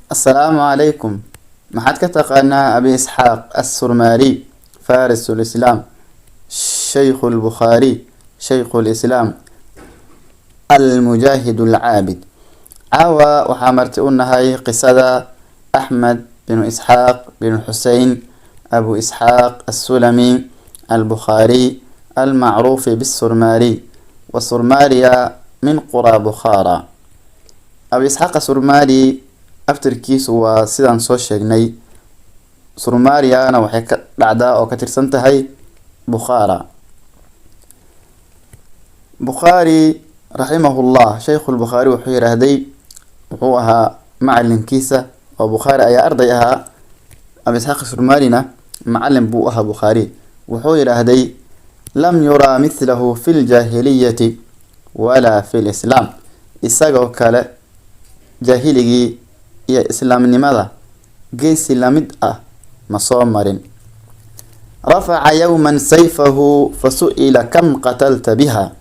Assalaamu calaykum. Maxaad ka taqaanaa Abi Isxaaq Assurmaali, faris lislaam, shaykhu lbukhaari, shaykhu lislaam, almujaahid alcaabid? Caawa waxaa marti u nahay qisada Axmed binu Isxaaq binu Xusein Abu Isxaaq Assulami Albukhaariy, almacruufi bisurmaaliy, wa Surmaaliya min qura Bukhaara. Abi Isxaaq Asurmaali aftirkiisu waa sidaan soo sheegnay, Surmaaliyana waxay ka dhacdaa oo ka tirsan tahay Bukhaara. Bukhaari raximahullah, Shaykhu Lbukhaari, wuxuu yidhaahday, wuxuu ahaa macalinkiisa oo Bukhaari ayaa arday ahaa, Abi Isxaaq Surmaalina macalin buu ahaa Bukhaari. Wuxuu yidhaahday: "Lam yuraa mithlahu fi ljaahiliyati walaa fi lislaam." Isagoo kale jaahiligii iyo islaamnimada geesi lamid ah ma soo marin. "Rafaca yowman sayfahu fa su-ila: kam qatalta biha?"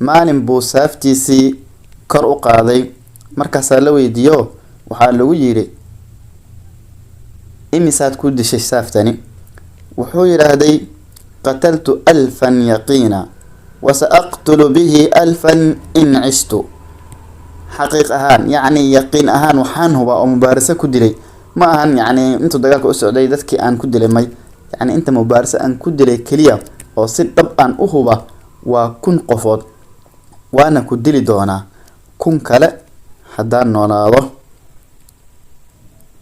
Maalin buu saaftiisii kor u qaaday, markaasaa la weydiiyo, waxaa lagu yidhi: "Imisaad ku dishay saaftani?" Wuxuu yidhaahday: "Qataltu 1000 yaqiina, wasa aqtulu bihi 1000 in cishtu." Xaqiiq ahaan, yacni yaqiin ahaan, waxaan hubaa oo mubaaraso ku dilay, ma ahan yacni intuu dagaalka u socday dadkii aan ku dilay, may, yacni inta mubaaraso aan ku dilay keliya oo si dhab aan u huba waa 1000 qofood, waana ku dili doonaa 1000 kale haddaan noolaado.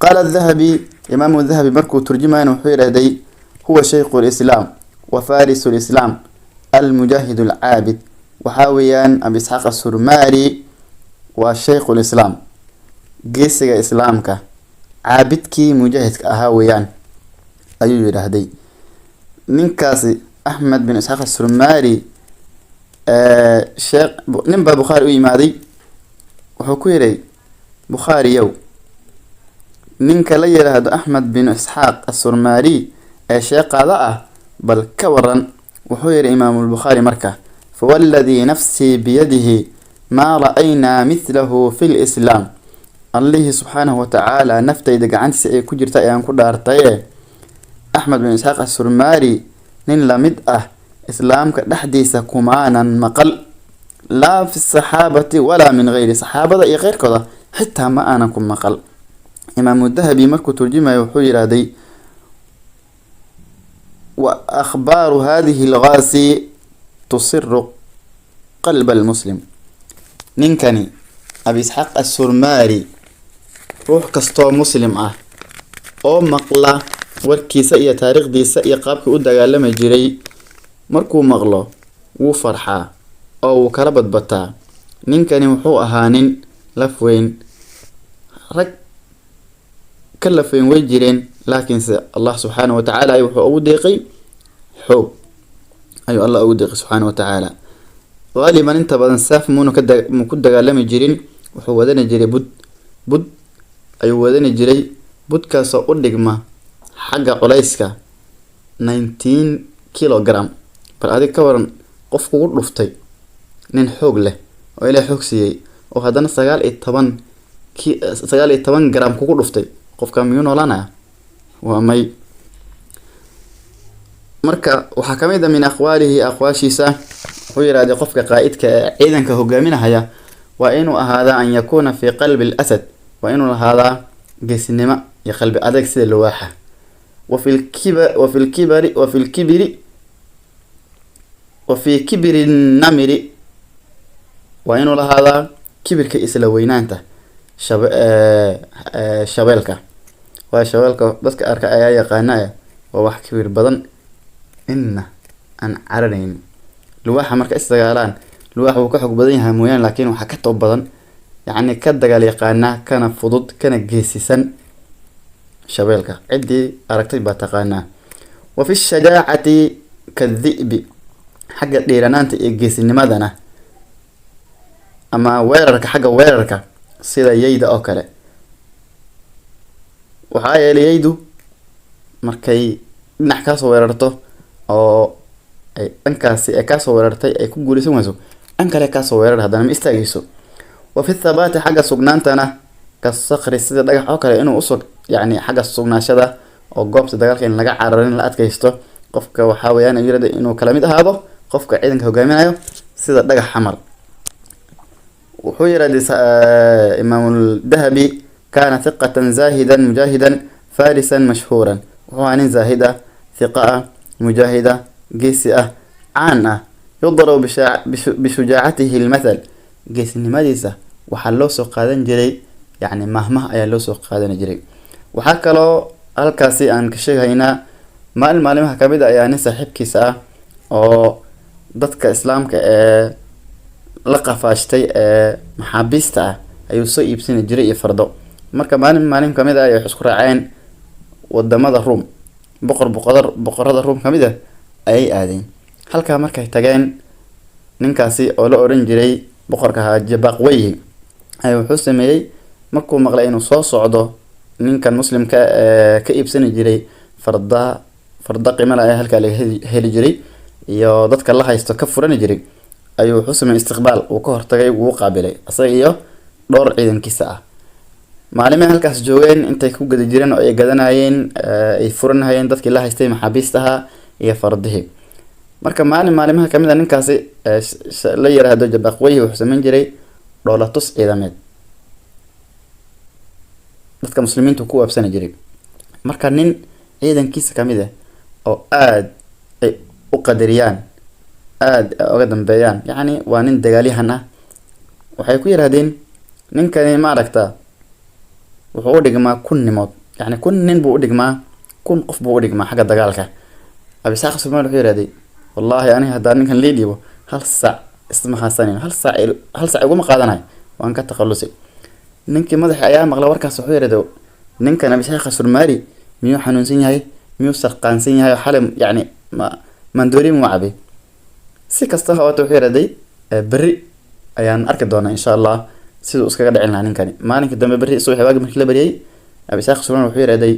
Qaala Dahabi, Imaamu Dahabi markuu turjumayna wuxuu yidhahday: "Huwa shaykhu lislaam wa farisu lislaam, almujaahid alcaabid." Waxaa weeyaan Abi Isxaaq Asurmaali waa shaykhulislaam, geesiga islaamka, caabidkii mujaahidka ahaa weeyaan, ayuu yidhaahday ninkaasi Axmed bin Isxaaq Asurmaali. Sheekh nin baa Bukhaari u yimaaday, wuxuu ku yidhi: "Bukhaariyow, ninka la yidhaahdo Axmed bin Isxaaq Asurmaali ee sheeqaada ah bal ka waran?" Wuxuu yihi Imaamulbukhaari marka: "Fawalladii nafsii biyadihi, maa ra'aynaa mithlahu fi lislaam." Allihii subxaanahu watacaala naftayda gacantiisa ay ku jirta ayaan ku dhaartaye, Axmed bin Isxaaq Asurmaali nin lamid ah islaamka dhexdiisa kumaanan maqal, laa fi saxaabati walaa min geyri saxaabada iyo keyrkooda xitaa ma aanan ku maqal. Imaamu Dahabi markuu turjumayo wuxuu yidhaahday: "Wa akhbaaru hadihi alghaasi tusiru qalba almuslim." Ninkani Abi Isxaaq Asurmaali ruux kastoo muslim ah oo maqla warkiisa iyo taariikhdiisa iyo qaabkii u dagaalami jiray, markuu maqlo wuu farxaa oo wuu kala badbataa. Ninkani wuxuu ahaa nin laf weyn, rag ka laf weyn way jireen, laakiinse Allah subxaana watacaala wuxuu ugu deeqay xoog ayuu Allah ugu deeqay subxaana watacaala. Qaaliban, inta badan, saaf muuna mu ku dagaalami jirin, wuxuu wadani jiray bud. Bud ayuu wadani jiray, budkaasoo u dhigma xagga culayska 19 kilogram. Bal adig ka waran qof kugu dhuftay, nin xoog leh oo Ilaah xoog siiyey oo haddana 19 gram kugu dhuftay, qofka miyuu noolaanaya? Waa may. Marka waxaa kamid a min aqwaalihi, aqwaashiisa, wuxuu yidhahday: "Qofka qaa'idka ee ciidanka hogaaminahaya waa inuu ahaadaa an yakuuna fi qalbi alasad, waa inuu lahaadaa geesinimo iyo qalbi adeeg sida lawaaxa, wa fi lkiba wa fi lkibari wa fi lkibiri wa fi kibri namiri, waa inuu lahaadaa kibirka, isla weynaanta shabeelka." Waa shabeelka, dadka arka ayaa yaqaanaya, waa wax kibir badan, inna aan cararayn. Luwaaxa marka isdagaalaan, luwaaxa wuu ka xog badan yahay mooyaane, laakiin waxaa ka toob badan, yacni ka dagaal yaqaanaa, kana fudud, kana geesisan shabeelka. Ciddii aragtay baa taqaanaa. "Wa fi shajaacati kadhi'bi," xagga dhiiranaanta iyo geesinimadana ama weerarka, xagga weerarka, sida yeyda oo kale. Waxaa yeelay yeydu markay dhinac kaasoo weerarto oo ay dhankaasi ay kaasoo weerartay ay ku guuleysan wayso, dhan kale kaasoo weerar, haddana ma istaagayso. "Wa fi thabaati," xagga sugnaantana, Kasakri, sida dhagax oo kale inuu usug, yacni xagga sugnaashada oo goobta dagaalka in laga cararin, la adkaysto qofka, waxaa weeyaan ayuu yirahday inuu kala mid ahaado qofka ciidanka hogaaminayo sida dhagax xamal. Wuxuu yirahday Imaam Dahabi: "Kaana thiqatan zaahidan mujaahidan farisan mashhuuran." Wuxuu ahaa nin zaahid ah, thiqa ah, mujaahid ah, geesi ah, caan ah. "Yudrabu bishujaacatihi lmathal." Geesinimadiisa waxaa loo soo qaadan jiray, yacni mahmah ayaa loo soo qaadan jiray. Waxaa kaloo halkaasi aan ka sheegaynaa, maalin maalimaha kamid a ayaa nin saaxiibkiisa ah oo dadka islaamka ee la qafaashtay ee maxaabiista ah ayuu soo iibsani jiray iyo fardo. Marka maalin maalin kamid ah ay wax isku raaceen wadamada Ruum, boqor boqor boqorada Ruum kamid ah ayay aadeen. Halkaa markay tageen, ninkaasi oo la oran jiray boqorka ahaa Jabaqweyhi ayaa wuxuu sameeyey, markuu maqlay inuu soo socdo ninkan muslimka ee ka iibsani jiray farda, farda qiimo leh ayaa halkaa laga heli jiray iyo dadka la haysto ka furani jiray, ayuu wuxuu sameeyey istiqbaal, uu ka hortagay, wuu qaabilay isaga iyo dhowr ciidankiisa ah. Maalimay halkaas joogeen, intay ku gada jireen oo ay gadanayeen, ay furanahayeen dadkii la haystay maxaabiista ahaa iyo fardihii. Marka maalin maalimaha kamid a ninkaasi la yiraahdo Jabaqweyhi wuxuu sameyn jiray dhoolatus ciidameed, dadka muslimiinta ku waabsani jiray. Marka nin ciidankiisa kamid ah oo aada ay u qadariyaan, aada ay oga dambeeyaan, yacni waa nin dagaalyahan ah, waxay ku yiraahdeen: "Ninkani ma aragta, wuxuu u dhigmaa 1000 nimood, yacni 1000 nin buu u dhigmaa, 1000 qof buu u dhigmaa xagga dagaalka." Abi Isxaaq Sulmaan wuxuu yirahday: "Wallaahi aniga haddaan ninkan lii dhiibo, hal saac isma hasanin, hal saac, hal saac iguma qaadanayo, waan ka takhalusay." Ninkii madaxa ayaa maqlay warkaas. Wuxuu yirahday: "Ninkan Abi Isxaaq Surmaari miyuu xanuunsan yahay? Miyuu sarqaansan yahay? Xalay yacni ma maandoori muu cabay?" Si kasta ha wuxuu yirahday: "Berri ayaan arki doonaa insha Allah siduu iskaga dhicin lahaa ninkani." Maalinka dambe, berri subaxii, waagi markii la baryay, Abi Isxaaq Surmaari wuxuu yirahday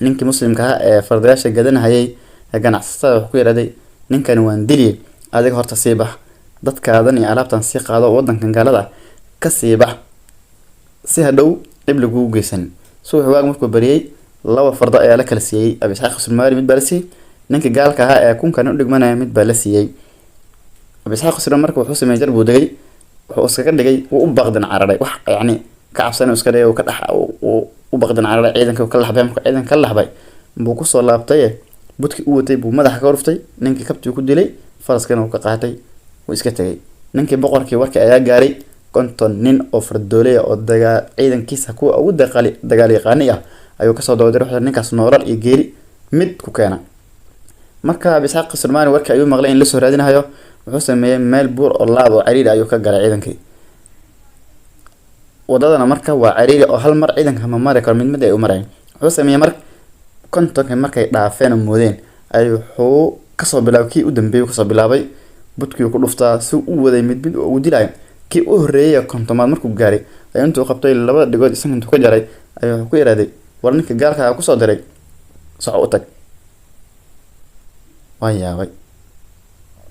ninkii muslimka ahaa ee fardayaasha gadanahayay ee ganacsatada, wuxuu ku yirahday: "Ninkani waan diliyey, adiga horta sii bax, dadkaadan iyo alaabtan sii qaado, wadankan gaalada ka sii bax, si hadhow dhib lagugu geysan." Subax waag markuu bariyey, laba fardo ayaa la kala siiyey. Abi Isxaaq Surmaari mid baa la siiyey, ninka gaalka ahaa ee kunkan u dhigmanaya mid baa la siiyey. Abi Isxaaq Surmaari marka wuxuu sameeyey, jar buu degay, wuxuu iskaga dhigay wuu u baqdin cararay, wax yacni ka cabsan iska dhigay, uu ka dhex uu u baqdin cararay, ciidanka ka laxbay. Markuu ciidanka ka laxbay buu kusoo laabtay, budkii u watay buu madaxa ka ruftay ninkii, kabtii ku dilay, faraskana uu ka qaatay, wuu iska tegay. Ninkii boqorkii warkii ayaa gaaray. 50 nin oo fardooley oo dagaa ciidankiisa kuwa ugu daqali dagaal yaqaani ah ayuu kasoo dabadiray. Wuxuu ninkaas noolal iyo geeri mid ku keena. Marka Abi Isxaaq Sulmaani warkii ayuu maqlay in lasoo raadinayo. Wuxuu sameeyey, meel buur oo laab oo cariiri ayuu ka galay ciidankii. Wadadana marka waa cariiri oo hal mar ciidanka ma mari karo, mid mid ay u marayeen. Wuxuu sameeyey, mar 50kii markay dhaafeen oo moodeen, ayuu wuxuu kasoo bilaabay kii u dambeeyay, kasoo bilaabay, budkii ku dhuftaa si u waday, mid mid ugu dilayo. Kii u horreeyay 50aad markuu gaaray ayuu intuu qabtay labada dhigood isaga intuu ka jaray ayuu wuxuu ku yidhahday: "War ninka gaalka kusoo diray, soco, u tag." Waa yaabay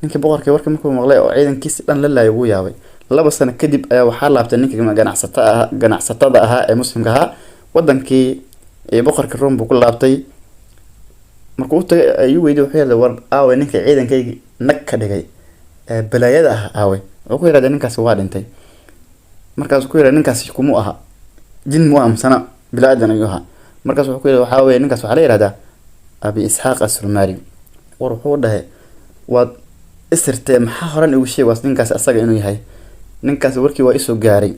ninkii boqorkii warkii markuu maqlay oo ciidankiisi dhan la laayay, wuu yaabay. 2 sano kadib ayaa waxaa laabtay ninkii ganacsata ahaa, ganacsatada ahaa ee muslimka ahaa, wadankii iyo boqorkii Rom buu ku laabtay. Markuu u tagay ayuu weydiy, wuxuu yidhahday: "War aaway ninka ciidankaygii nag ka dhigay ee balaayada ah, aaway?" Wuxuu ku yidhahday: "Ninkaasi waa dhintay." Markaasuu ku yidhahday: "Ninkaasi kumuu ahaa? Jin muu amsana bilaadan ayuu ahaa?" Markaas wuxuu ku yidhahday: "Waxaa weye ninkaas waxaa la yihahdaa Abi Isxaaq Asurmaari." "War," wuxuu dhahay, "waad isirtee, maxaa horan igu sheeg waas ninkaasi asaga inuu yahay? Ninkaasi warkii waa isoo gaaray,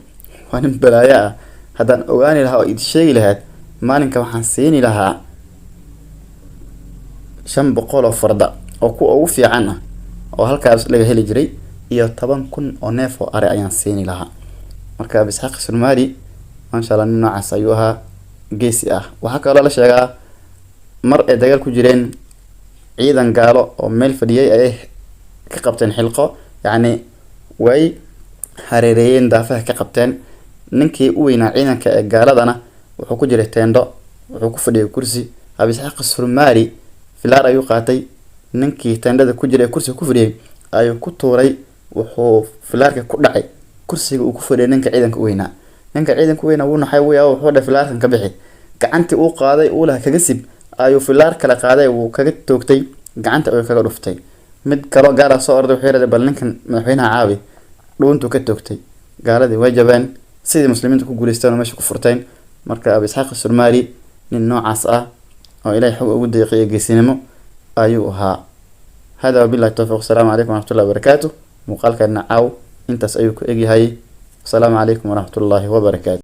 waa nin balaayo ah. Haddaan ogaani lahaa oo id sheegi lahayd, maalinka waxaan siini lahaa 500 oo farda oo kuwa ugu fiican ah oo halkaas laga heli jiray iyo 10,000 oo neef oo ari ayaan siini lahaa." Marka Abi Isxaaq Surmaari, maasha Allah, nin noocaas ayuu ahaa, geesi ah. Waxaa kaloo la sheegaa mar ay dagaal ku jireen, ciidan gaalo oo meel fadhiyay ayay ka qabteen xilqo, yacni way hareereeyeen, daafaha ka qabteen. Ninkii u weynaa ciidanka ee gaaladana wuxuu ku jiray teendho, wuxuu ku fadhiyay kursi. Abi Isxaaq Surmaari filaar ayuu qaatay, ninkii teendhada ku jiray ee kursiga ku fadhiyay ayuu ku tuuray. Wuxuu filaarka ku dhacay kursiga uu ku fadhiyay ninka ciidanka u weynaa. Ninka ciidanku weyna wuu naxay, wuu yaaba, wuxuu dhahay: "Filaarkan ka bixi." Gacantii uu qaaday uu laha kaga sib ayuu filaar kala qaaday, wuu kaga toogtay, gacanta ayuu kaga dhuftay. Mid kaloo gaala soo orday, wuxuu yidhahday: "Bal ninkan madaxweynaha caawi." Dhuuntuu ka toogtay. Gaaladii way jabeen, sidii muslimiinta ku guuleysteen oo meesha ku furteen. Marka Abu Isxaaq Surmaali nin noocaas ah oo Ilahay xog ugu deeqiyay geesinimo ayuu ahaa. Hada wabillahi towfiiq. Asalaamu calaykum waraxmatullahi wabarakaatu. Muuqaalkana caaw intaas ayuu ku egyahay. Asalaamu calaykum waraxmatullaahi wabarakaatu.